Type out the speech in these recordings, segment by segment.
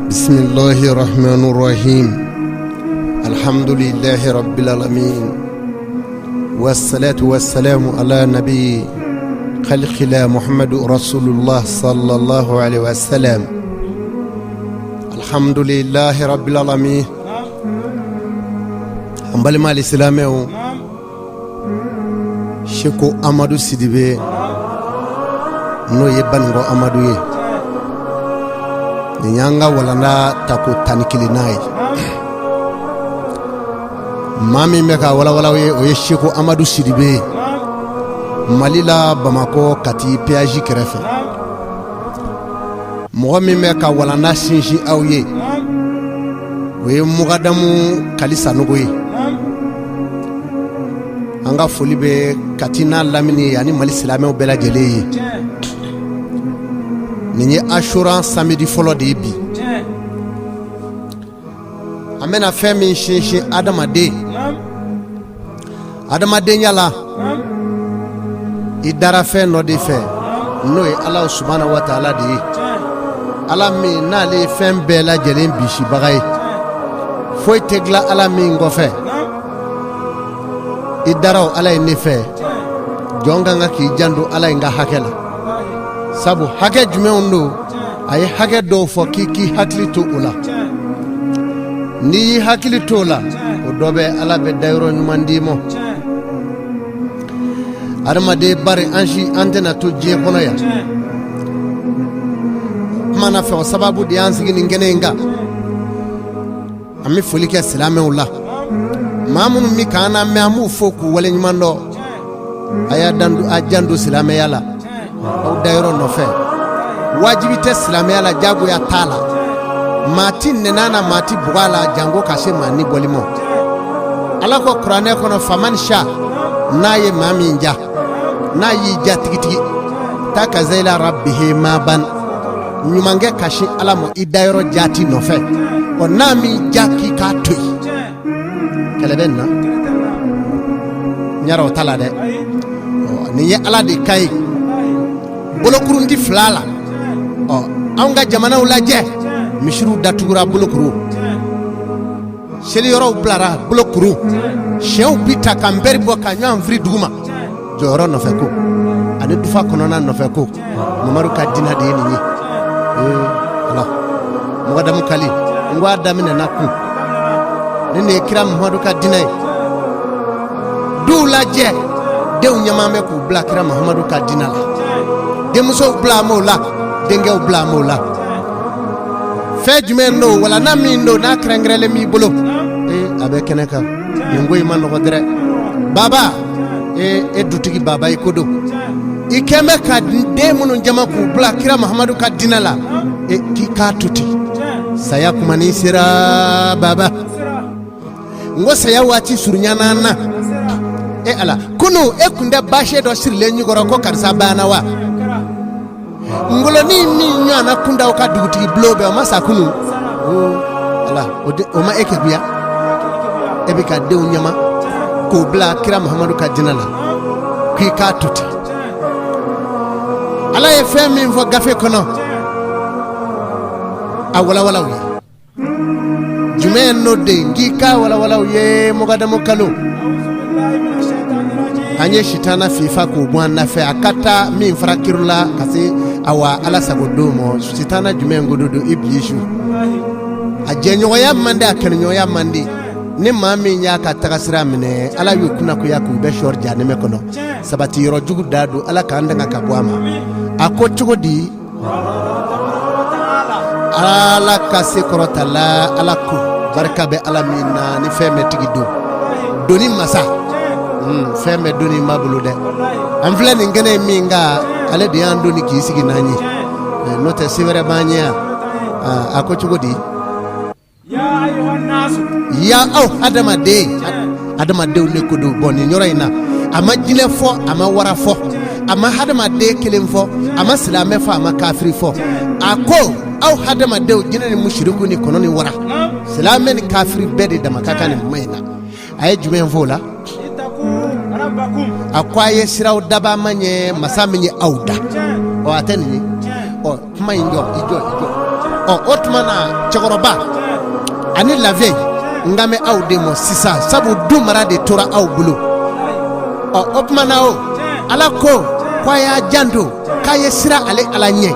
Bisimilahi rahmani rahim alhamdulilahi rabbil alamin wasalatu wasalamu ala nabi khalikila muhammadu rasulullah sallallahu alaihi wasallam alhamdulilahi rabbil alamin an balima alisilamɛw Seko Amadu Sidibe n'o ye Baninkɔ Amadu ye nin y'an ka walanda tako 11nan ye maa min bɛ ka walawala aw ye o ye Seko Amadu Sidibe ye Mali la Bamakɔ Kati péage kɛrɛfɛ mɔgɔ min bɛ ka walanda sinsin aw ye o ye Mugadamu Kali Sanogo ye an ka foli bɛ Kati n'a lamini ye ani Mali silamɛw bɛɛ lajɛlen ye nin ye Asura samedi fɔlɔ de ye bi an bɛna fɛn min sinsin adamaden adamadenya la i dara fɛn dɔ de fɛ n'o ye Ala subahana wa taala de ye Ala min n'ale ye fɛn bɛɛ lajɛlen bisibaga ye foyi tɛ dilan Ala min kɔfɛ i dara o Ala in de fɛ jɔn ka kan k'i janto Ala in ka hakɛ la sabu hakɛ jumɛnw don a ye hakɛ dɔw fɔ k'i k'i hakili to o la n'i y'i hakili to o la o dɔ bɛ Ala bɛ dayɔrɔ ɲuman d'i ma adamaden bari an si an tɛna to diɲɛ kɔnɔ yan kuma na fɛ o sababu de y'an sigi nin kɛnɛ in kan an bɛ foli kɛ silamɛw la maa minnu bɛ k'an lamɛn an b'u fo k'u waleɲuman dɔn a y'a a janto silamɛya la aw dayɔrɔ nɔfɛ wajibi tɛ silamɛya la jagoya t'a la maa ti nɛn'a na maa ti bugɔ a la janko ka se maa ni bɔli ma ala ko kuranɛ kɔnɔ faman sha n'a ye maa min ja n'a y'i ja tigitigi takaza ila rabbihi maaban ɲuman kɛ ka sin ala ma i dayɔrɔ jaati nɔfɛ ɔ n'a m'i ja k'i k'a to yen kɛlɛ bɛ nin na n yɛrɛ o ta la dɛ nin ye ala de ka ye bolokurun ti fila la ɔ anw ka jamanaw lajɛ misiriw datugura bolokuru seliyɔrɔw bilara bolokuru siyɛw bi ta ka npɛri bɔ ka ɲɔgɔn firi duguma jɔyɔrɔ nɔfɛ ko ani dufa kɔnɔna nɔfɛ ko mamadu ka diinɛ de ye nin ye ee ala mɔgɔdamu kali n ko a daminɛna kun nin de ye kira mamadu ka diinɛ ye duw lajɛ denw ɲaman bɛ k'u bila kira mahamadu ka diinɛ la denmusow bila m'o la denkɛw bila m'o la fɛn jumɛn don walanda min don n'a kɛrɛnkɛrɛnlen b'i bolo ee a bɛ kɛnɛ kan nin ko in ma nɔgɔ dɛrɛ baba ee e dutigi baba i ko don i kɛn bɛ ka den minnu jama k'u bila kira mahamadu ka diinɛ la e k'i k'a to ten saya kumanin sera baba n ko saya waati surunyana an na e ala kunu e kun tɛ bâche dɔ sirilen ɲɛkɔrɔ ko karisa banna wa ngolonin min ɲɔgɔnna kun t'aw ka dugutigi bulon bɛɛ o ma sa kunu ala o ma e keguya e bɛ ka denw ɲama k'o bila kira mahamadu ka diinɛ la k'i k'a to ten ala ye fɛn min fɔ gafe kɔnɔ a walawala u ye Jumɛn n'o de k'i k'a walawala u ye mɔgɔdamu kalo an ye sitana fifa k'o bɔ an nafɛ a ka taa min fara kiri la ka se awa ala sago don ma sitana jumɛn ko don ibilisu a jɛɲɔgɔnya man di a kɛnɛɲɔgɔnya man di ni maa min y'a ka tagasira minɛ ala y'u kunnagoya k'u bɛɛ sɔrɔ jahanɛmɛ kɔnɔ sabati yɔrɔ jugu da don ala k'an danga ka bɔ a ma a ko cogo di Ala ka se kɔrɔtala ala ko barika bɛ ala min na ni fɛn bɛɛ tigi don doni masa fɛn bɛɛ doni b'a bolo dɛ an filɛ nin kɛnɛ min kan ale de y'an doni k'i sigi n'an ye n'o tɛ se wɛrɛ b'an ye yan a ko cogo di ya aw adamaden adamadenw ne ko don bɔn nin yɔrɔ in na a ma jinɛ fɔ a ma wara fɔ a ma hadamaden kelen fɔ a ma silamɛ fɔ a ma kafiri fɔ a ko aw hadamadenw jinɛ ni musiriku ni kɔnɔ ni wara silamɛ ni kafiri bɛɛ de dama ka kan nin kuma in na a ye jumɛn fɔ o la a ko a ye siran aw dabaa ma ɲɛ masa min ye aw da ɔ a tɛ nin ye Ɔ kuma in jɔ, i jɔ, i jɔ. Ɔ o tuma na cɛkɔrɔba ani la vieille, n kan bɛ aw de ma sisan, sabu du mara de tora aw bolo. Ɔ o tuma na, o Ala ko ko a y'a janto k'a ye siran ale Ala ɲɛ.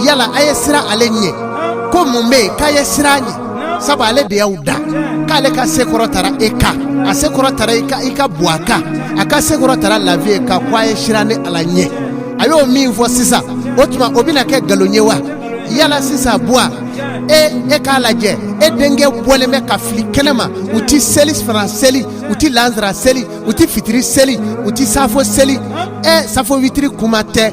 Yala a ye siran ale ɲɛ ko mun bɛ yen k'a ye siran a ɲɛ? Sabu ale de y'aw da, k'ale ka se kɔrɔtara e kan, a se kɔrɔtara i ka, i ka Buwa kan, a ka se kɔrɔtara la vieille kan, ko a ye siran ne Ala ɲɛ. A y'o min fɔ sisan, o tuma o bɛna kɛ nkalon ye wa? Yala sisan Buwa, e k'a lajɛ, e denkɛ bɔlen bɛ ka fili kɛnɛ ma, u ti seli fana seli, u ti lansara seli, u ti fitiri seli, u ti safo seli, ɛ safo witiri kuma tɛ,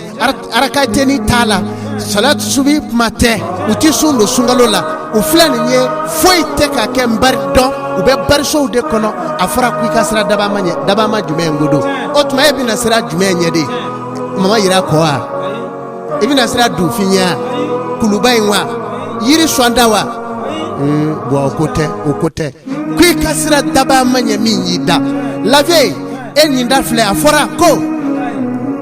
arakateni t'a la, salatu subi kuma tɛ, u ti sun don sunkalo la, u filɛ nin ye, foyi tɛ ka kɛ nbari dɔn, u bɛ barisow de kɔnɔ. A fɔra ko i ka siran dabama ɲɛ, dabama jumɛn ko don? O tuma e bɛna siran jumɛn ɲɛ de? Mama yira kɔ wa? I bɛna siran dufin ɲɛ wa? Kuluba in wa? Yiri sɔnda wa? Bɔn o ko tɛ, o ko tɛ ko i ka siran dabama ɲɛ min y'i da. La vieille, e nin da filɛ, a fɔra ko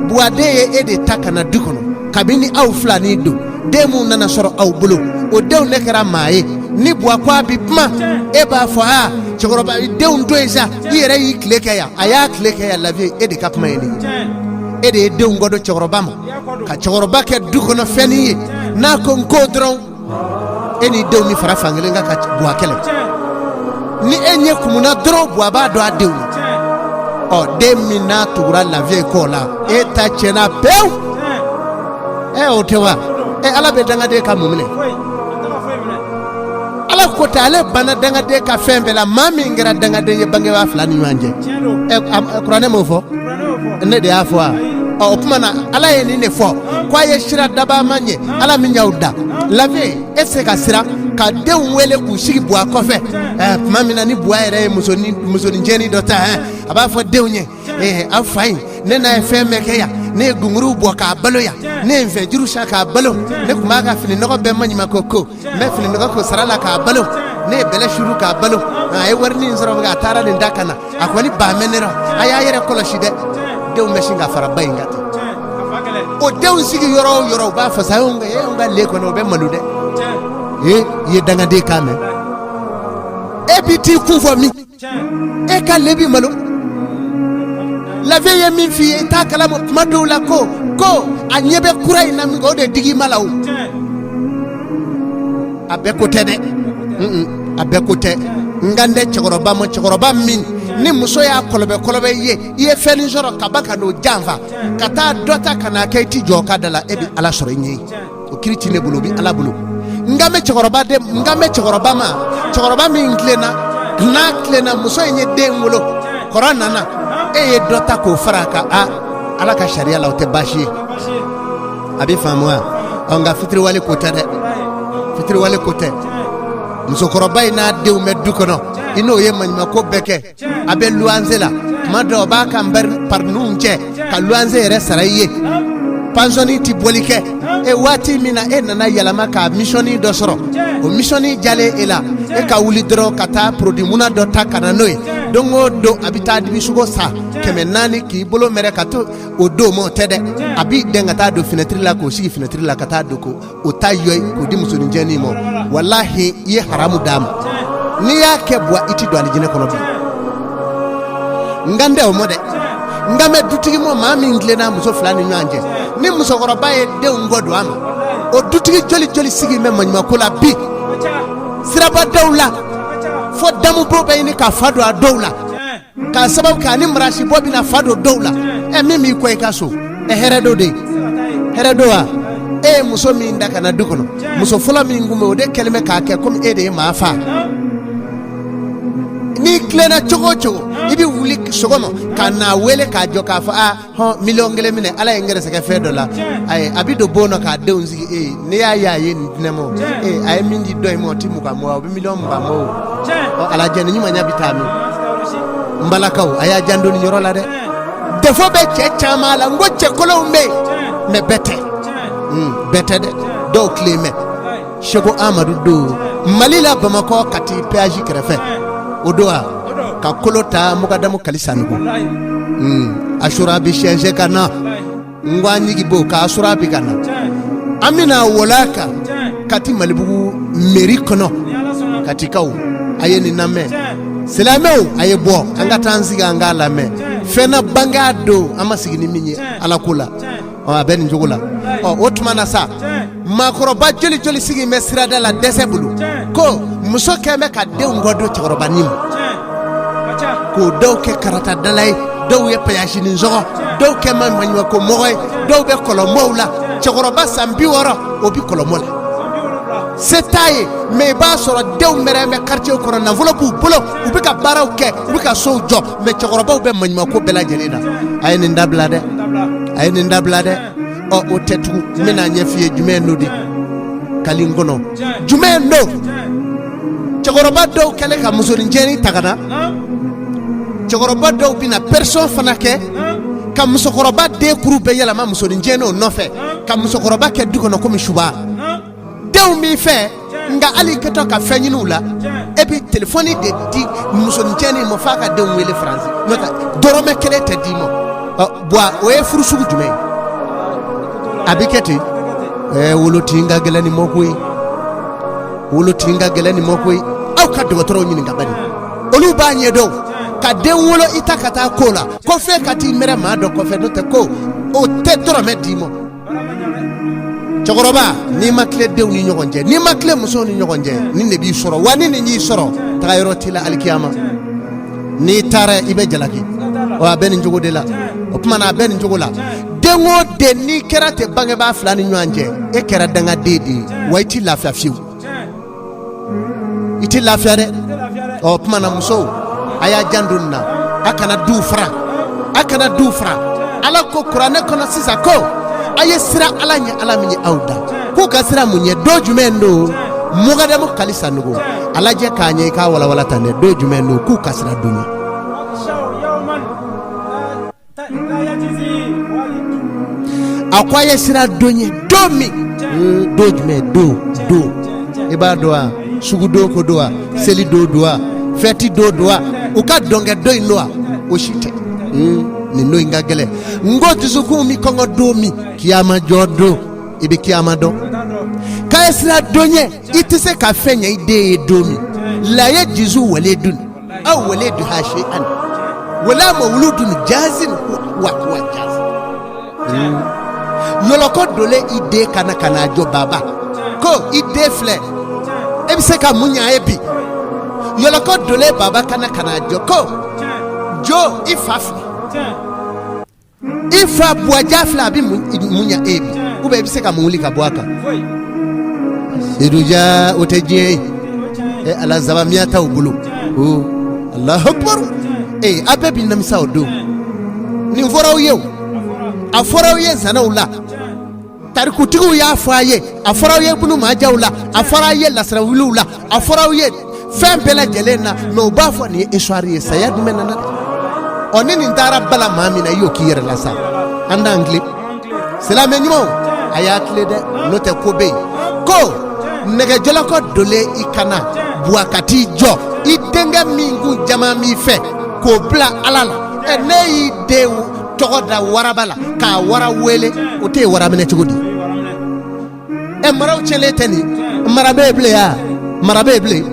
Buwa den ye e de ta ka na du kɔnɔ. Kabini aw fila ni don, den mun nana sɔrɔ aw bolo, o denw ne kɛra maa ye. Ni Buwa ko a bi kuma, e b'a fɔ aa cɛkɔrɔba, denw to yen sa, i yɛrɛ y'i tile kɛ yan, a y'a tile kɛ yan. La vieille, e de ka kuma ye nin ye, e de ye denw kɔdon cɛkɔrɔba ma, ka cɛkɔrɔba kɛ du kɔnɔ fɛnnin ye. N'a ko n ko dɔrɔn, e ni denw ni fara fankelen kan ka Buwa kɛlɛ. Ni e ɲɛ kumuna dɔrɔn, Buwa b'a dɔn a denw na. Ɔ den min n'a tugura la vieille kɔ la, e ta tiɲɛna pewu. Ɛ o tɛ wa? Ɛ Ala bɛ dangaden ka mun minɛ? Ala ko tɛ, ale banna dangaden ka fɛn bɛɛ la. Maa min kɛra dangaden ye bangebaa fila ni ɲɔgɔn cɛ, ɛ kuranɛ m'o fɔ, ne de y'a fɔ wa? Ɔ o tuma na Ala ye nin de fɔ ko a ye siran dabama ɲɛ, Ala min y'aw da. La vieille, e tɛ se ka siran ka denw wele k'u sigi Buwa kɔfɛ. Ɛ tuma min na ni Buwa yɛrɛ ye musonincɛnin dɔ ta, ɛ a b'a fɔ denw ye, ee aw fa in, ne n'a ye fɛn bɛɛ kɛ yan, ne ye gunguruw bɔ k'a balo yan, ne ye nfɛjuru san k'a balo, ne tun b'a ka fini nɔgɔ bɛɛ maɲuman ko n bɛ fini nɔgɔ ko sara la k'a balo, ne ye bɛlɛ suru k'a balo, a ye warinin sɔrɔ a taara nin da ka na, a kɔni ba mɛn ne rɔ, a y'a yɛrɛ kɔlɔsi dɛ. Denw bɛ sin ka fara ba in kan ten. O denw sigi yɔrɔ o yɔrɔ, u b'a fɔ sa, anw ka le kɔnɔ, o bɛ malo dɛ. Ee i ye dangaden kan mɛn, e bi t'i kun fɔ min? E ka le bi malo. La vieille ye min f'i ye, i t'a kalama tuma dɔw la ko a ɲɛ bɛ kura in na min kɛ, o de digi ma la. O a bɛɛ ko tɛ dɛ, a bɛɛ ko tɛ. N kan tɛ cɛkɔrɔba ma, cɛkɔrɔba min ni muso y'a kɔlɔbɛ kɔlɔbɛ i ye, i ye fɛnnin sɔrɔ ka ban ka n'o janfa ka taa dɔ ta ka n'a kɛ, i ti jɔ ka da la, e bɛ Ala sɔrɔ i ɲɛ ye. O kiri ti ne bolo, o bɛ Ala bolo. N kan bɛ cɛkɔrɔba de, n kan bɛ cɛkɔrɔba ma, cɛkɔrɔba min tilenna, n'a tilenna, muso in ye den wolo, kɔrɔ nana, e ye dɔ ta k'o fara a kan. A Ala ka sariya la, o tɛ baasi ye, a bɛ faamu wa? Ɔ nka fitiriwale ko tɛ dɛ, fitiriwale ko tɛ. Musokɔrɔba in n'a denw bɛ du kɔnɔ, i n'o ye maɲumanko bɛɛ kɛ, a bɛ luwanse la, tuma dɔ o b'a ka parininw cɛ ka luwanse yɛrɛ sara i ye, pansɔni ti bɔli kɛ. E waati min na e nana yɛlɛma ka misɔnni dɔ sɔrɔ, o misɔnni jalen e la, e ka wuli dɔrɔn ka taa produit muna dɔ ta ka na n'o ye. Don o don a bɛ taa dibisogo san 400 k'i bolo mɛrɛ ka to o don ma. O tɛ dɛ, a b'i dɛn ka taa don finɛtiri la, k'o sigi finɛtiri la, ka taa don ko o ta yɔ k'o di musonincɛnin ma. Walahi, i ye haramu d'a ma. N'i y'a kɛ Buwa, i ti don alijinɛ kɔnɔ bi. N kan tɛ o ma dɛ, n kan bɛ dutigi ma, maa min tilenna muso fila ni ɲɔgɔn cɛ, ni musokɔrɔba ye denw kɔ don a ma. O dutigi joli joli sigi bɛ maɲumanko la bi sirabadaw la, fo damubɔ bɛ ɲini ka fa don a dɔw la, k'a sababu kɛ ani marasibɔ bɛna fa don dɔw la. Ɛ min b'i kɔ i ka so, ɛ hɛrɛ dɔ de ye, hɛrɛ don wa? E ye muso min da ka na du kɔnɔ, muso fɔlɔ min kun bɛ, o de kɛlen bɛ k'a kɛ komi e de ye maa fa. N'i tilenna cogo o cogo, i bɛ wuli sɔgɔma ka n'a wele k'a jɔ k'a fɔ aa hɔn, 1 miliyɔn minɛ, Ala ye n gɛrɛsɛgɛ fɛn dɔ la. Ayi, a bɛ don bon k'a denw sigi. E n'i y'a ye a ye nin di ne ma, ee a ye min di dɔ in ma, o tɛ 20 bɔ, o bɛ 20 miliyɔn bɔ. O ɔ alajɛ ni ɲumanya bɛ taa min? N balakaw, a y'a janto nin yɔrɔ la dɛ. Défaut bɛ cɛ caman la. N ko cɛ kolonw bɛ yen, mais bɛɛ tɛ, bɛɛ tɛ dɛ, dɔw tilen bɛ. Seko Amadu don Mali la, Bamakɔ Kati péage kɛrɛfɛ, o don wa ka kolo ta Mugadamu Kali Sanogo. Asura bi sɛnsɛn ka na, n ko an jigi bo ka asura bi ka na. An bɛna wala kan Kati Malibugu mairie kɔnɔ, Katikaw a ye nin lamɛn, silamɛw a ye bɔ an ka taa an sigi an k'a lamɛn. Fɛn na bange don an ma sigi ni min ye Ala ko la. Ɔ, a bɛ nin cogo la. Ɔ, o tuma na sa, maakɔrɔba joli joli sigi bɛ sirada la dɛsɛ bolo, ko muso kɛn bɛ ka denw kɔ don cɛkɔrɔbanin ma, k'o dɔw kɛ karatadala ye, dɔw ye payasinin sɔgɔ, dɔw kɛ ma maɲumanko mɔgɔ ye, dɔw bɛ kɔlɔnbɔw la. Cɛkɔrɔba san 60, o bɛ kɔlɔnbɔ la, se t'a ye, mais i b'a sɔrɔ denw mɛrɛ bɛ quartier kɔnɔ, nafolo b'u bolo, u bɛ ka baaraw kɛ, u bɛ ka sow jɔ, mais cɛkɔrɔbaw bɛ maɲumanko bɛɛ lajɛlen na. A ye nin dabila dɛ, a ye nin dabila dɛ. Ɔ, o tɛ tugun, n bɛna ɲɛf'i ye jumɛn don de kali n kɔnɔ, jumɛn don. Cɛkɔrɔba dɔw kɛlen ka musonin ta ka na, cɛkɔrɔba dɔw bɛna pression fana kɛ ka musokɔrɔba den kuru bɛɛ yɛlɛma musonin o nɔfɛ, ka musokɔrɔba kɛ du kɔnɔ komi suba. Denw b'i fɛ, nka hali i kɛtɔ ka fɛn ɲini u la, e bɛ telefɔni de di musonin ma f'a ka denw wele Faransi, n'o tɛ dɔrɔmɛ kelen tɛ d'i ma. Ɔ, buwa, o ye furu sugu jumɛn ye? A bɛ kɛ ten. Ɛɛ, wolo tin ka gɛlɛn ni mɔko ye, wolo tin ka gɛlɛn ni mɔko ye. Aw ka dɔgɔtɔrɔw ɲininka bani, olu b'a ɲɛdɔn. Ka den wolo, i ta ka taa ko la ko fɛn ka t'i mɛrɛ maa dɔ kɔfɛ, n'o tɛ ko o tɛ dɔrɔmɛ d'i ma. Cɛkɔrɔba, n'i ma tile denw ni ɲɔgɔn cɛ, n'i ma tile musow ni ɲɔgɔn cɛ, nin de b'i sɔrɔ. Wa ni nin y'i sɔrɔ, taga yɔrɔ t'i la alikiyama. N'i taara, i bɛ jalaki. Wa a bɛ nin cogo de la. O tuma na, a bɛ nin cogo la. Den o den, n'i kɛra ten bangebaa fila ni ɲɔgɔn cɛ, e kɛra dangaden de ye, wa i t'i lafiya fiyewu, i t'i lafiya dɛ. Ɔ, tuma na, musow, a y'a janto nin na, a kana duw fara, a kana duw fara. Ala ko kuranɛ kɔnɔ sisan ko a ye siran Ala ɲɛ, Ala min ye aw da. K'u ka siran mun ɲɛ? Don jumɛn don? Mugadamu Kali Sanogo, a lajɛ k'a ɲɛ, i k'a walawala tan dɛ. Don jumɛn don k'u ka siran don ɲɛ? A ko a ye siran don ɲɛ, don min, don jumɛn don? Don i b'a dɔn wa? Sugu don ko don wa? Seli don don wa? Fɛti don don wa? U ka dɔnkɛ don in don wa? O si tɛ. Nin don in ka gɛlɛn. N ko dusukun bɛ kɔngɔ don min, kiyama jɔ don, i bɛ kiyama dɔn. K'a ye siran don ɲɛ, i tɛ se ka fɛn ɲɛ i den ye don min. La yajzi walidun an walidihi shay'an wala mawludun jazin wa huwa jazin. Yɔlɔkɔ donlen i den kana ka n'a jɔ, baba ko i den filɛ, e bɛ se ka mun ɲɛ a ye bi? Yɔlɔkɔ donlen baba kana ka n'a jɔ ko jo, i fa filɛ, i fa buwaja filɛ, a bɛ mun ɲɛ e ye bi? Ou bien i bɛ se ka mun wuli ka bɔ a kan? Seduja, o tɛ diɲɛ ye. E Ala, zabamiya t'aw bolo o. Alahu akubaru. Ee, a bɛɛ b'i namisa o don. Nin fɔra aw ye o, a fɔra aw ye zanaw la, tarikutigiw y'a fɔ a ye, a fɔra aw ye Ibunu Majaw la, a fɔra aw ye lasirawiluw la, a fɔra aw ye fɛn bɛɛ lajɛlen na. Mais u b'a fɔ nin ye histoire ye. Saya jumɛn nana dɛ? Ɔ, ni nin taara bala maa min na, i y'o k'i yɛrɛ la sa. An t'an tilen, silamɛ ɲumanw, a y'a tilen dɛ, n'o tɛ ko bɛ yen ko nɛgɛjɔlɔkɔ donlen i kana buwa ka t'i jɔ i denkɛ min kun jama min fɛ k'o bila Ala la. Ɛ, ne y'i den tɔgɔ da waraba la k'a wara wele, o tɛ wara minɛ cogo di? Ɛ, maraw cɛlen tɛ nin mara bɛ yen bilen ya? Mara bɛ yen bilen?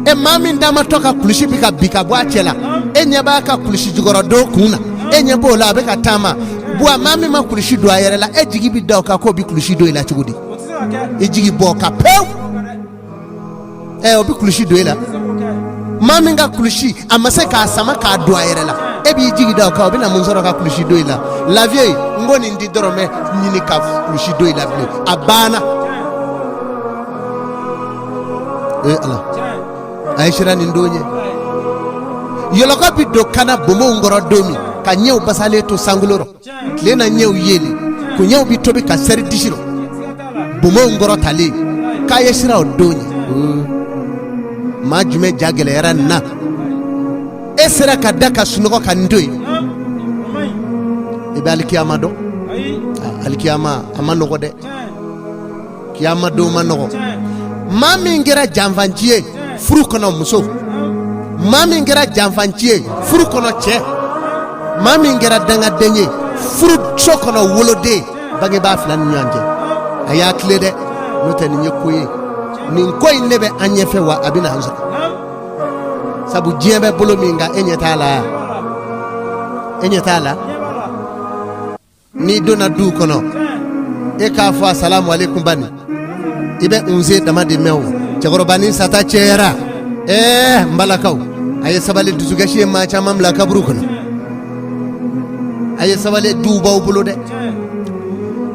Ɛ, maa min daamatɔ ka kulusi bɛ ka bin ka bɔ a cɛ la, e ɲɛ b'a ka kulusi jukɔrɔ don kun na, e ɲɛ b'o la, a bɛ ka taama. Buwa, maa min ma kulusi don a yɛrɛ la, e jigi bɛ da o kan k'o bɛ kulusi don i la cogo di? I jigi bɔ ka pewu. Ɛ, o bɛ kulusi don e la? Maa min ka kulusi a ma se k'a sama k'a don a yɛrɛ la, e b'i jigi da o kan, o bɛna mun sɔrɔ ka kulusi don i la? La vieille, n ko nin ti dɔrɔmɛ ɲini ka kulusi don i la bilen, a banna. Ee Ala, a ye siran nin don ɲɛ. Yɔlɔkɔ bɛ don kana bomow kɔrɔ don min, ka ɲɛw basalen to sankolo rɔ, tile na ɲɛw yeelen, kunɲɛw bɛ tobi ka seri disi rɔ, bomow kɔrɔ talen, k'a ye siran o don ɲɛ. Maa jumɛn ja gɛlɛyara nin na? E sera ka da ka sunɔgɔ ka nin to yen? I bɛ alikiyama dɔn? Alikiyama a ma nɔgɔ dɛ, kiyama don ma nɔgɔ. Maa min kɛra janfanci ye furu kɔnɔ, muso, maa min kɛra janfanci ye furu kɔnɔ, cɛ, maa min kɛra dangaden ye furu so kɔnɔ, woloden, bangebaa fila ni ɲɔgɔn cɛ. A y'a tile dɛ, n'o tɛ nin ye ko ye, nin ko in ne bɛ an ɲɛfɛ wa a bɛna an sɔrɔ, sabu diɲɛ bɛ bolo min kan, e ɲɛ t'a la, e ɲɛ t'a la. N'i donna du kɔnɔ, e k'a fɔ asalamu aleykum bani, i bɛ unse dama de mɛn. O cɛkɔrɔbanin sata cɛyara. Ɛɛ, n balakaw, a ye sabali. Dusukasi ye maa caman bila kaburu kɔnɔ. A ye sabali, duw b'aw bolo dɛ.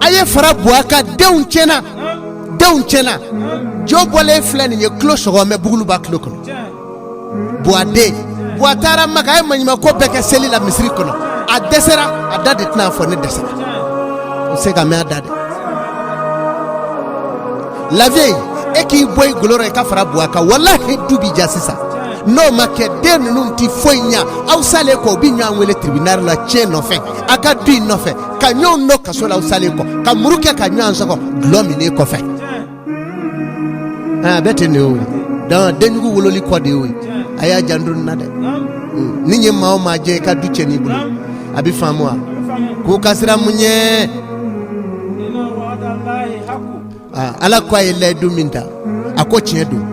A ye fara Buwa kan, denw tiɲɛna, denw tiɲɛna. Jo bɔlen filɛ nin ye, tulo sɔgɔmɛ bugulu b'a tulo kɔnɔ. Buwa den, Buwa taara Maka, a ye maɲumanko bɛɛ kɛ seli la misiri kɔnɔ, a dɛsɛra. A da de tɛna fɔ ne dɛsɛra, o se ka mɛn a da dɛ. La vieille, e k'i bɔ i golo rɔ, i ka fara Buwa kan, walahi du bi ja sisan. N'o ma kɛ, den ninnu ti foyi ɲa. Aw salen kɔ, u bi ɲɔgɔn wele tribunal la tiɲɛ nɔfɛ, a ka du in nɔfɛ, ka ɲɔgɔn nɔ kaso la. Aw salen kɔ, ka muru kɛ ka ɲɔgɔn sɔgɔ dulɔ minnen kɔfɛ. A bɛ ten de y'o ye. Donc denjugu wololi kɔ de y'o ye. A y'a janto nin na dɛ. Ni ye maa o maa jɛ i ka du cɛn i bolo, a bɛ faamu wa k'u ka siran mun ɲɛ? Ala ko a ye layidu min ta, a ko tiɲɛ don.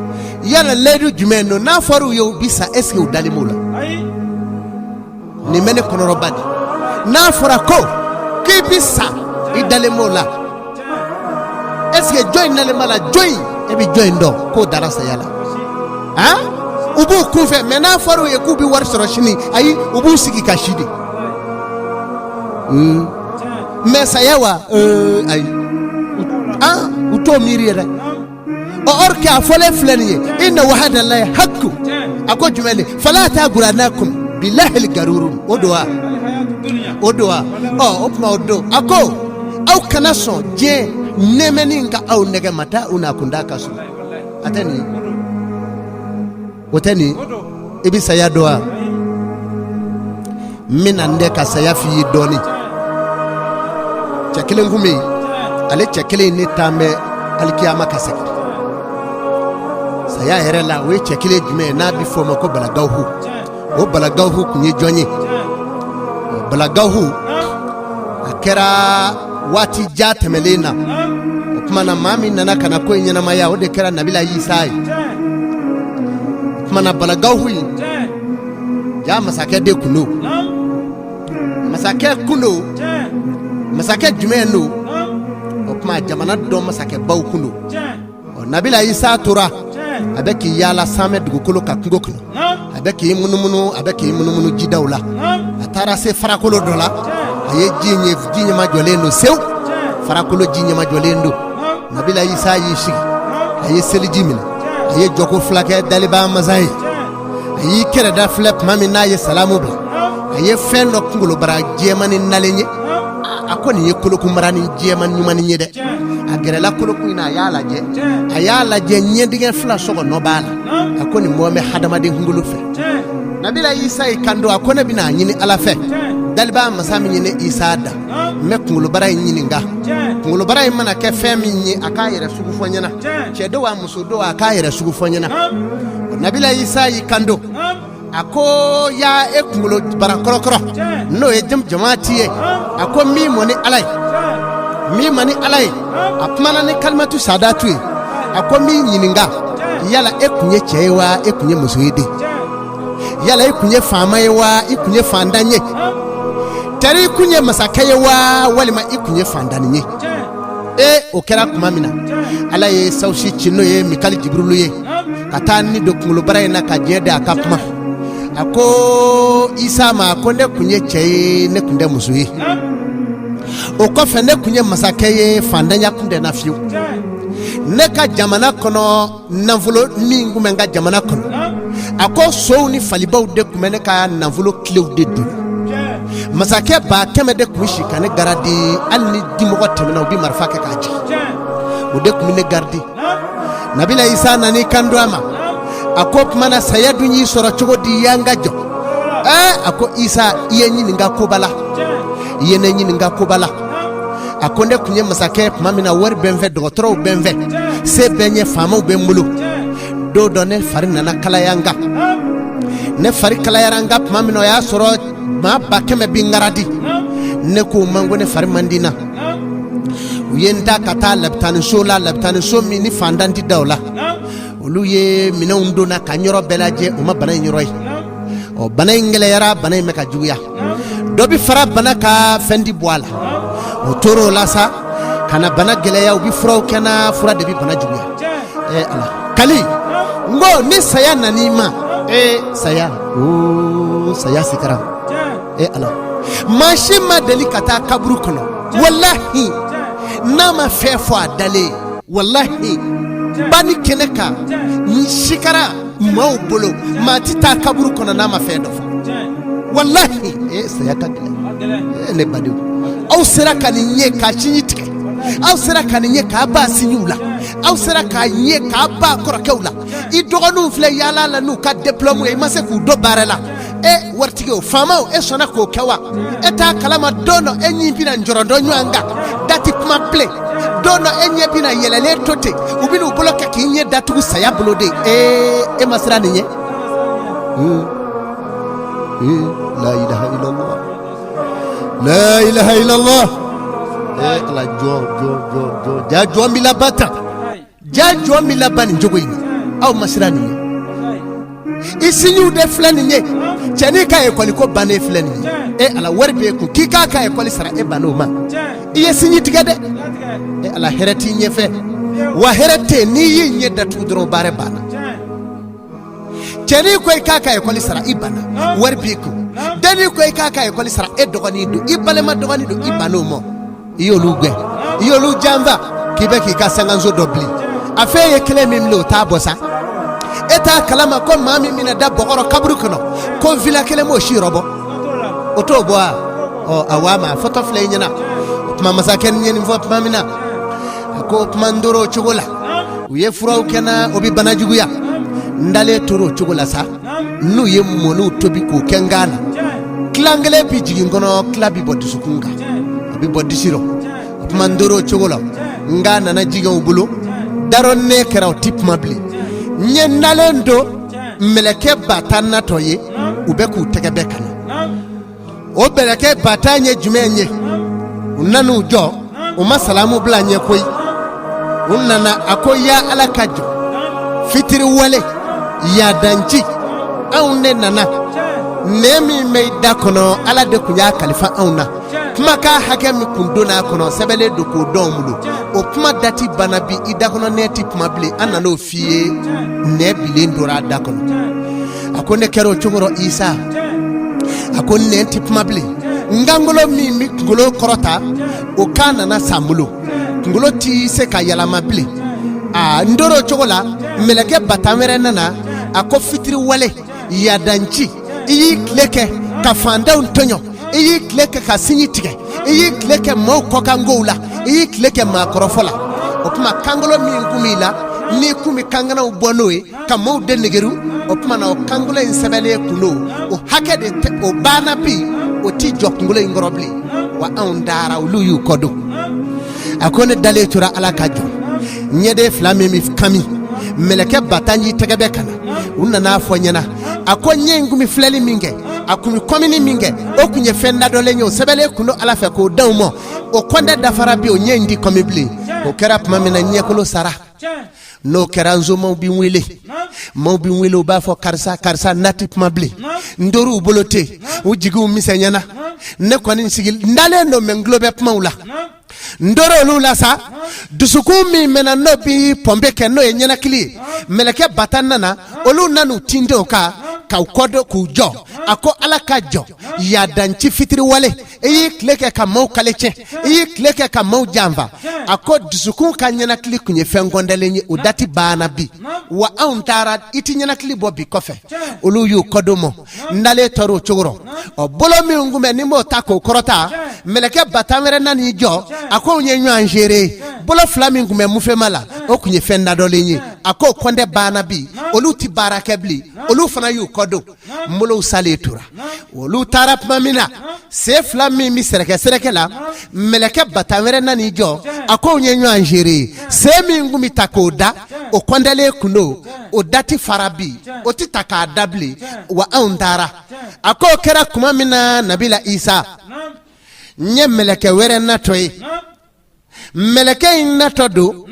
Yala layidu jumɛn don n'a fɔra u ye u bi sa? Est-ce que u dalen b'o la? Nin bɛ ne kɔnɔrɔba di. N'a fɔra ko k'i bi sa, i dalen b'o la? Est-ce que jɔn in dalen b'a la? Jɔn in, e bɛ jɔn in dɔn k'o dara saya la? Han, u b'u kunfɛ, mais n'a fɔra u ye k'u bɛ wari sɔrɔ sini, ayi, u b'u sigi ka si de. Mais saya wa, ayi, u t'o miiri yɛrɛ. Ɔ, or que a fɔlen filɛ nin ye, inna wahadalahi haku. A ko jumɛn de? Fala taguranakum bilahil garuru. O don wa? O don wa? Ɔ, o tuma o don. A ko aw kana sɔn diɲɛ nɛɛmɛni ka aw nɛgɛ mata u n'a kunda ka surun. A tɛ nin, o tɛ nin. I bɛ saya dɔn wa? N bɛna n dɛ ka saya f'i ye dɔɔnin. Cɛ kelen kun bɛ yen, ale cɛ kelen in ne taa bɛ alikiyama ka segin saya yɛrɛ la. O ye cɛ kelen jumɛn ye n'a bɛ fɔ o ma ko Balagahu? O Balagahu kun ye jɔn ye? Balagahu, a kɛra waati jan tɛmɛlen na. O tuma na, maa min nana ka na ko in ɲɛnamaya, o de kɛra Nabila Isa ye. O tuma na, Balagahu in ja, masakɛ de kun don. Masakɛ kun don. Masakɛ jumɛn don? O tuma jamana dɔ masakɛbaw kun don. Ɔ, Nabila Isa tora a bɛ k'i yaala sanmɛ dugukolo ka kungo kɔnɔ, a bɛ k'i munumunu, a bɛ k'i munumunu jidaw la. A taara se farakolo dɔ la, a ye ji ye, ji ɲɛmajɔlen don sewu. Farakolo ji ɲɛmajɔlen don. Nabila Isa y'i sigi, a ye seliji minɛ, a ye jɔko fila kɛ dalibaa masa ye. A y'i kɛrɛda filɛ tuma min n'a ye salamu bila, a ye fɛn dɔ kunkolobara jɛman nalen ye. A ko nin ye kolokunbaranin jɛman ɲumannin ye dɛ. A gɛrɛla kolokun in na, a y'a lajɛ, a y'a lajɛ, ɲɛdingɛ fila sɔgɔnɔ b'a la. A ko nin bɔ bɛ hadamaden kunkolo fɛ. Nabila Isa y'i kanto, a ko ne bɛna a ɲini Ala fɛ, dalibaa masa min ye ne Isa da, n bɛ kunkolobara in ɲininka. Kunkolobara in mana kɛ fɛn min ye, a k'a yɛrɛ sugu fɔ n ɲɛna. Cɛ don wa, muso don, a k'a yɛrɛ sugu fɔ n ɲɛna. Nabila Isa y'i kanto, a ko ya e kunkolo bara kɔrɔkɔrɔ, n'o ye jamaati ye, a ko min mɔ ni Ala ye, min ma ni Ala ye. A kumana ni kalimatu sadatu ye. A ko min ɲininka, yala e kun ye cɛ ye wa, e kun ye muso ye de? Yala e kun ye faama ye wa, i kun ye fantan ye? Tari i kun ye masakɛ ye wa, walima i kun ye fantannin ye? E, o kɛra tuma min na, Ala ye sawusi ci, n'o ye Mikali Jibirilu ye, ka taa ni don kunkolobara in na ka diɲɛ di a ka kuma. A ko Isa ma, a ko ne kun ye cɛ ye, ne kun tɛ muso ye. O kɔfɛ, ne kun ye masakɛ ye, fantanya kun tɛ n na fiyewu. Ne ka jamana kɔnɔ, nafolo min kun bɛ n ka jamana kɔnɔ, a ko sow ni falibaw de kun bɛ ne ka nafolo kilew de dun. Masakɛ 100 000 de kun si ka ne garadi. Hali ni dimɔgɔ tɛmɛna, u bɛ marifa kɛ k'a jigin. O de kun bɛ ne garidi. Nabila Isa nan'i kanto a ma, a ko tuma na, saya dun y'i sɔrɔ cogo di, y'an ka jɔ? Ɛɛ, a ko Isa, i ye ɲininka koba la, i ye ne ɲininka koba la. A ko ne kun ye masakɛ tuma min na, wari bɛ n fɛ, dɔgɔtɔrɔw bɛ n fɛ, se bɛ n ye, faamaw bɛ n bolo. Don dɔ, ne fari nana kalaya n kan. Ne fari kalayara n kan tuma min na, o y'a sɔrɔ maa 100 000 bɛ n garadi. Ne k'u ma ko ne fari man di n na. U U ye n ta ka taa labitaniso la, labitaniso min ni fantan tɛ da o la. Olu ye minɛnw don n na ka n yɔrɔ bɛɛ lajɛ, u ma bana in yɔrɔ ye. Ɔ, bana in gɛlɛyara, bana in bɛ ka juguya, dɔ bɛ fara bana kan, fɛn tɛ bɔ a la. O tora o la sa ka na bana gɛlɛya. U bɛ furaw kɛ n na, fura de bɛ bana juguya. Ɛ Ala, kali n ko ni saya nan'i ma, ee saya, oo saya sikara. E Ala, maa si ma deli ka taa kaburu kɔnɔ, walahi, n'a ma fɛn fɔ a dalen. Walahi, banni kɛnɛ kan n sikara maaw bolo, maa tɛ taa kaburu kɔnɔ n'a ma fɛn dɔ fɔ. Walahi, e saya ka gɛlɛn. E ne badenw, aw sera ka nin ye k'a sinji tigɛ, aw sera ka nin ye k'a ba sinjiw la, aw sera k'a ye k'a ba kɔrɔkɛw la. I dɔgɔninw filɛ yaala la n'u ka diplôme ye, i ma se k'u don baara la. E waritigi o, faamaw, e sɔnna k'o kɛ wa? E t'a kalama don dɔ e ɲin bɛna njɔrɔndɔ ɲɔgɔn kan, da tɛ kuma bilen. Don dɔ e ɲɛ bɛna yɛlɛlen to ten, u bɛna u bolo kɛ k'i ɲɛ datugu, saya bolo de. Ee, e ma siran nin ɲɛ? La ilaha illallah, la ilaha illallah. Ee Ala, jɔ jɔ jɔ jɔ, ja jɔn bɛ laban tan, ja jɔn bɛ laban nin cogo in na. Aw ma siran nin ye? I sinjiw de filɛ nin ye. Cɛnin ka ekɔli ko bannen filɛ nin ye. E Ala, wari b'e kun k'i k'a ka ekɔli sara, e bann'o ma. I ye sinji tigɛ dɛ. E Ala, hɛrɛ t'i ɲɛfɛ wa, hɛrɛ tɛ yen. N'i y'i ɲɛ datugu dɔrɔn, baara banna. Cɛnin ko i k'a ka ekɔli sara, i banna, wari b'i kun. Dennin ko i k'a ka ekɔli sara, e dɔgɔnin don, i balima dɔgɔnin don, i bann'o ma. I y'olu gɛn, i y'olu janfa k'i bɛ k'i ka sankanso dɔ bili. A fɛn ye kelen min bili, o t'a bɔ sa. E t'a kalama ko maa min bɛna da bɔgɔ rɔ kaburu kɔnɔ, ko villa kelen m'o si yɔrɔ bɔ, o t'o bɔ wa? Ɔ, a wa ma a fɔtɔ filɛ i ɲɛna. O tuma masakɛ nin ye nin fɔ tuma min na, a ko o tuma n tor'o cogo la, u ye furaw kɛ n na, o bɛ bana juguya. N dalen tor'o cogo la sa, n'u ye mɔniw tobi k'o kɛ n kan na, tilan kelen bɛ jigin kɔnɔ, tila bɛ bɔ dusukun kan, a bɛ bɔ disi rɔ. O tuma n tor'o cogo la, n kan nana jigin u bolo, darɔ ne kɛra, o tɛ kuma bilen. N ye n dalen to, mɛlɛkɛ 10 000 natɔ ye, u bɛ k'u tɛgɛ bɛɛ ka na. O mɛlɛkɛ 10 000 ye jumɛn ye? U nan'u jɔ, u ma salamu bila n ye koyi. U nana, a ko ya Ala ka jɔn fitiriwale yadanci, anw de nana. Nɛn min bɛ i da kɔnɔ, Ala de tun y'a kalifa anw na. Kumakan hakɛ min kun donna a kɔnɔ, sɛbɛnlen don k'o dɔn bolo. O kuma dati banna bi, i da kɔnɔ nɛn tɛ kuma bilen. An nan'o f'i ye, nɛn bilen tora a da kɔnɔ. A ko ne kɛra o cogo rɔ Isa. A ko nɛn tɛ kuma bilen. N kankolo min bɛ kunkolo kɔrɔta, o kan nana sa n bolo, kunkolo tɛ se ka yɛlɛma bilen. Aa, n tor'o cogo la, mɛlɛkɛ 10 000 wɛrɛ nana. A ko fitiriwale yadanci, i y'i tile kɛ ka fantanw tɔɲɔ, i y'i tile kɛ ka sinji tigɛ, i y'i tile kɛ maaw kɔkankow la, i y'i tile kɛ maakɔrɔfɔ la. O tuma kankolo min kun b'i la, n'i kun bɛ kankanaw bɔ n'o ye ka maaw de nɛgɛru, o tuma na o kankolo in sɛbɛnlen kun don, o hakɛ de tɛ, o banna bi, o ti jɔ kunkolo in kɔrɔ bilen. Wa anw dara, olu y'u kɔ don. A ko ne dalen tora, Ala ka jɔn, ɲɛden fila min bɛ kami, mɛlɛkɛ 10 000 y'i tɛgɛ bɛ ka na. U nana a fɔ n ɲɛna, a ko ɲɛ in kun bɛ filɛli min kɛ, a kun bɛ kɔmini min kɛ, o kun ye fɛn dadɔlen ye, o sɛbɛnlen kun don Ala fɛ k'o d'anw ma. O kɔntɛ dafara bi, o ɲɛ in ti kɔmi bilen. O kɛra tuma min na, ɲɛkolo sara. N'o kɛra, n somaw bɛ n wele, maaw bɛ n wele, u b'a fɔ karisa, karisa, n da tɛ kuma bilen. N tor'u bolo ten, u jigiw misɛnyana. Ne kɔni sigi n dalen don, mɛ n tulo bɛ kumaw la. N tora olu la sa, dusukun min mɛnna, n'o bɛ pɔnpe kɛ, n'o ye ɲɛnakili ye, mɛlɛkɛ 10 000 nana, olu nan'u tintin o kan k'u kɔ don k'u jɔ. A ko Ala ka jɔn yadanci fitiriwale, i y'i tile kɛ ka maaw kale tiɲɛ, i y'i tile kɛ ka maaw janfa. A ko dusukun ka ɲɛnakili kun ye fɛn kɔntɛlen ye, o dati banna bi. Wa anw taara, i ti ɲɛnakili bɔ bi kɔfɛ. Olu y'u kɔdon mɔ, n dalen tɔrɔ o cogo rɔ. Ɔ, bolo min kun bɛ ni n b'o ta k'o kɔrɔta, mɛlɛkɛ 10 000 wɛrɛ nan'i jɔ. A ko n ye ɲɔgɔn seere, bolo fila min kun bɛ mufema la, o kun ye fɛn dadɔlen ye. A ko kɔntɛ banna bi, olu ti baara kɛ bilen. Olu fana y'u kɔ don, n bolow salen tora. Olu taara tuma min na, sen fila min bɛ sɛrɛkɛ sɛrɛkɛ la, mɛlɛkɛ 10 000 wɛrɛ nan'i jɔ. A ko n ye ɲɔgɔn seere, sen min kun bɛ ta k'o da, o kɔntɛlen kun don, o dati fara bi, o tɛ ta k'a da bilen. Wa anw taara. A k'o kɛra tuma min na, Nabila Isa, n ye mɛlɛkɛ wɛrɛ natɔ ye. Mɛlɛkɛ in natɔ don,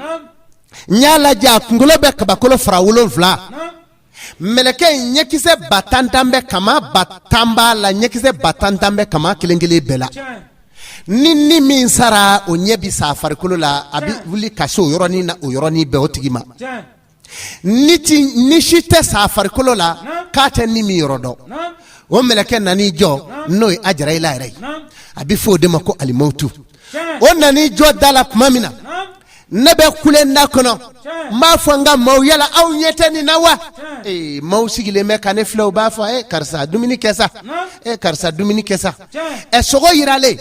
n y'a lajɛ, a kunkolo bɛ kabakolo fara 7. Mɛlɛkɛ in ɲɛkisɛ ba tan tan bɛ kama, 10 000 b'a la, ɲɛkisɛ ba tan tan bɛ kama kelen kelen bɛɛ la. Ni min sara, o ɲɛ bɛ sa farikolo la, a bɛ wuli ka se o yɔrɔnin na, o yɔrɔnin bɛɛ o tigi ma. Ni si tɛ sa farikolo la k'a tɛ ni min yɔrɔ dɔn. O mɛlɛkɛ nan'i jɔ, n'o ye Ajarayila yɛrɛ ye, a bɛ fɔ o de ma ko alimawutu. O nan'i jɔ da la tuma min na, ne bɛ kule da kɔnɔ, n b'a fɔ n ka maaw, yala aw ɲɛ tɛ nin na wa? Ee, maaw sigilen bɛ ka ne filɛ, u b'a fɔ: e karisa, dumuni kɛ sa, e karisa, dumuni kɛ sa. Ɛ, sogo yiralen,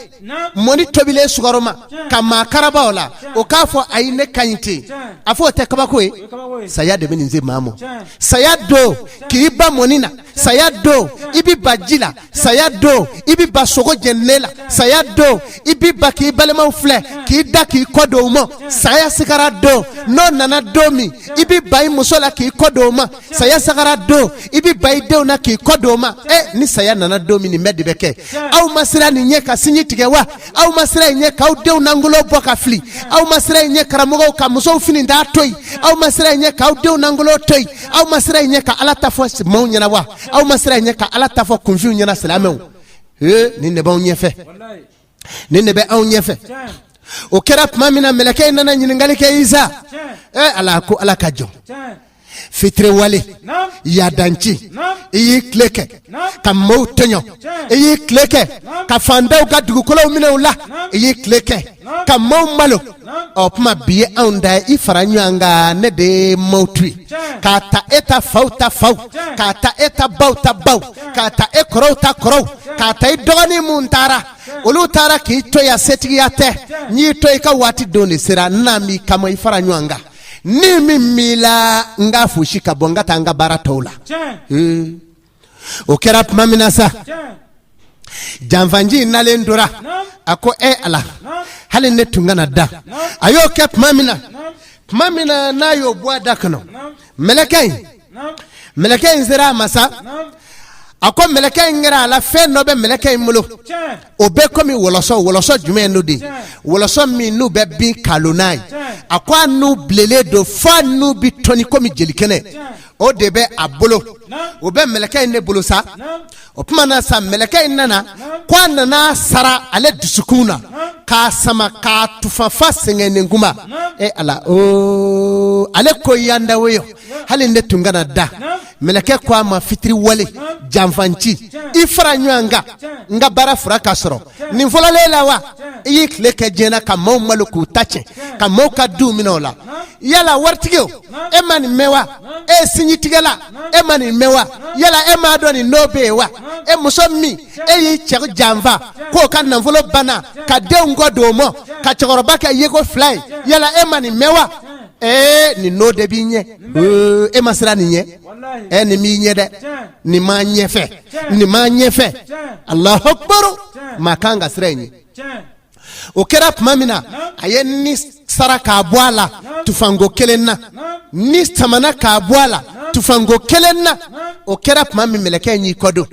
mɔni tobilen sukaro ma, ka maa karaba o la, o k'a fɔ ayi, ne ka ɲi ten. A fɔ o tɛ kabako ye? Saya de bɛ nin se maa ma. Saya don k'i ban mɔni na, saya don i bɛ ban ji la, saya don i bɛ ban sogo jɛninen la, saya don i bɛ ban k'i balimaw filɛ, k'i da k'i kɔ don u ma. Saya sigara don, n'o nana don min, i bɛ ban i muso la k'i kɔ don o ma. Saya sagara don, i bɛ ban i denw na k'i kɔ don o ma. Ɛ, ni saya nana don min, nin bɛɛ de bɛ kɛ. Aw ma siran nin ɲɛ ka sinji tigɛ wa? Aw ma siran in ɲɛ k'aw denw nangolo bɔ ka fili? Aw ma siran in ɲɛ karamɔgɔw ka musow fini t'a to yen? Aw ma siran in ɲɛ k'aw denw nangolo to yen? Aw ma siran in ɲɛ ka Ala ta fɔ maaw ɲɛna wa? Aw ma siran in ɲɛ ka Ala ta fɔ kunfinw ɲɛna? Silamɛw, ee, nin de b'anw ɲɛfɛ, nin de bɛ anw ɲɛfɛ. O kɛra tuma min na, mɛlɛkɛ in nana ɲininkali kɛ Isa. Ɛ Ala, ko Ala ka jɔn fitiriwale yadanci, i y'i tile kɛ ka maaw tɔɲɔ, i y'i tile kɛ ka fantanw ka dugukolow minɛ u la, i y'i tile kɛ ka maaw malo. Ɔ tuma bi ye anw da ye, i fara ɲɔgɔn kan, ne de ye mawutu ye, k'a ta e ta faw ta faw, k'a ta e ta baw ta baw, k'a ta e kɔrɔw ta kɔrɔw, k'a ta i dɔgɔnin mun taara, olu taara k'i to yan, setigiya tɛ, n y'i to i ka waati don de sera, n na b'i kama, i fara ɲɔgɔn kan, ni min b'i la, n k'a fosi ka bɔ, n ka taa n ka baara tɔw la. O kɛra tuma min na sa, janfanci nalen tora, a ko: e Ala, hali ne tun kana da. A y'o kɛ tuma min na, tuma min na n'a y'o bɔ a da kɔnɔ, mɛlɛkɛ in sera a ma sa. A ko mɛlɛkɛ in kɛra a la, fɛn dɔ bɛ mɛlɛkɛ in bolo, o bɛ komi wɔlɔsɔ. Wɔlɔsɔ jumɛn n'o de? Wɔlɔsɔ min n'u bɛ bin kalo n'a ye. A ko a n'u bilenlen don fo n'u bɛ tɔni komi jelikɛnɛ, o de bɛ a bolo, o bɛ mɛlɛkɛ in de bolo sa. O tuma na sa, mɛlɛkɛ in nana ko a nana sara ale dusukun na, k'a sama k'a tufa fa sɛgɛnnen kuma. E Ala o, ale ko yandawoyo, hali ne tun kana da. Mɛlɛkɛ ko a ma: fitiriwale janfanci, i fara ɲɔgɔn kan, n ka baara fura ka sɔrɔ nin fɔlɔlen la wa? I y'i tile kɛ diɲɛ na ka maaw malo k'u ta tiɲɛ, ka maaw ka duw minɛ o la. Yala waritigi o, e ma nin mɛn wa? E ye sinjitigɛla, e ma nin mɛn wa? Yala e m'a dɔn nin n'o bɛ yen wa? E muso min, e y'i cɛ janfa k'o ka nafolo banna, ka denw kɔ don o ma, ka cɛkɔrɔba kɛ yeko fila ye, yala e ma nin mɛn wa? Ee, nin n'o de b'i ɲɛ, e ma siran nin ɲɛ. Ɛ, nin b'i ɲɛ dɛ, nin m'a ɲɛfɛ, nin m'a ɲɛfɛ. Alahu akubaru, maa kan ka siran in ɲɛ. O kɛra tuma min na, a ye ni sara k'a bɔ a la tufanko kelen na, ni samana k'a bɔ a la tufanko kelen na. O kɛra tuma min, mɛlɛkɛ in y'i kɔdon.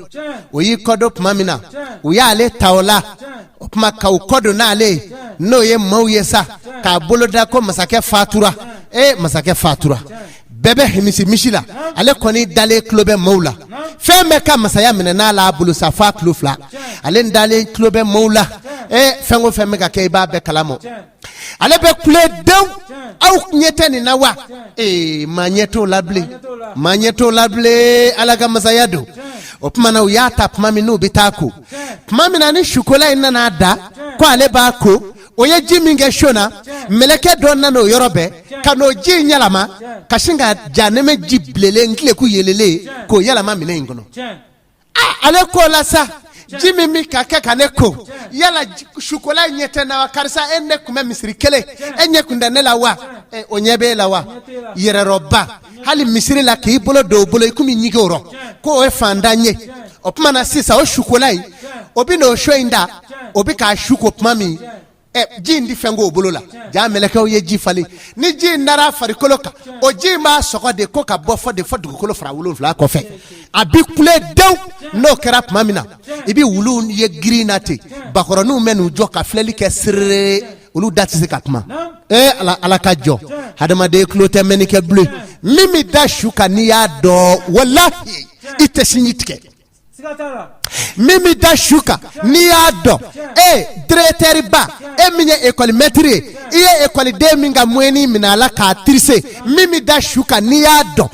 O y'i kɔdon tuma min na, u y'ale ta o la. O tuma k'u kɔdon n'ale ye, n'o ye maaw ye sa k'a boloda ko masakɛ fatura. E, masakɛ fatura, bɛɛ bɛ himisi misi la, ale kɔni dalen tulo bɛ maaw la. Fɛn bɛɛ ka masaya minɛ n'a la bolo sa f'a tulo fila, ale dalen tulo bɛ maaw la. E, fɛn o fɛn bɛ ka kɛ, i b'a bɛɛ kalama. Ale bɛ kule denw, aw ɲɛ tɛ nin na wa? Ee, maa ɲɛ t'o la bilen, maa ɲɛ t'o la bilen. Ala ka masaya don. O tuma na, u y'a ta tuma min n'u bɛ taa ko, tuma min na ni sukola in nana da ko ale b'a ko, o ye ji min kɛ so na, mɛlɛkɛ dɔ nana o yɔrɔ bɛɛ ka n'o ji in yɛlɛma ka sin ka janɛmɛ ji bilenlen tileku yelelen k'o yɛlɛma minɛn in kɔnɔ. Ale ko la sa, ji min bɛ ka kɛ ka ne ko, yala sukola ɲɛ tɛ na wa? Karisa, e ne tun bɛ misiri kelen, e ɲɛ kun tɛ ne la wa? O ɲɛ bɛ e la wa? Yɛrɛrɔba, hali misiri la k'i bolo don o bolo i komi ɲigi o rɔ ko o ye fantan ye. O tuma na sisan, o sukola in, o bɛ n'o so in da, o bɛ k'a su ko tuma min, ji in di fɛn k'o bolo la, ja mɛlɛkɛw ye ji falen. Ni ji in dara farikolo kan, o ji in b'a sɔgɔ de ko ka bɔ fɔ de fɔ dugukolo fara 7 kɔfɛ, a bi kule dew. N'o kɛra tuma min na, i bɛ wuluw ye girin na ten, bakɔrɔninw bɛ n'u jɔ ka filɛli kɛ serere. Olu da tɛ se ka kuma. Ee Ala, Ala ka jɔ, hadamaden tulo tɛ mɛnni kɛ bilen. Min bɛ da su kan, n'i y'a dɔn, walahi, i tɛ sinji tigɛ. Min bɛ da su kan, n'i y'a dɔn, e directeur ba, e min ye école maître ye, i ye ekɔliden min ka moyenne minɛ a la k'a tricher, min bɛ da su kan, n'i y'a dɔn.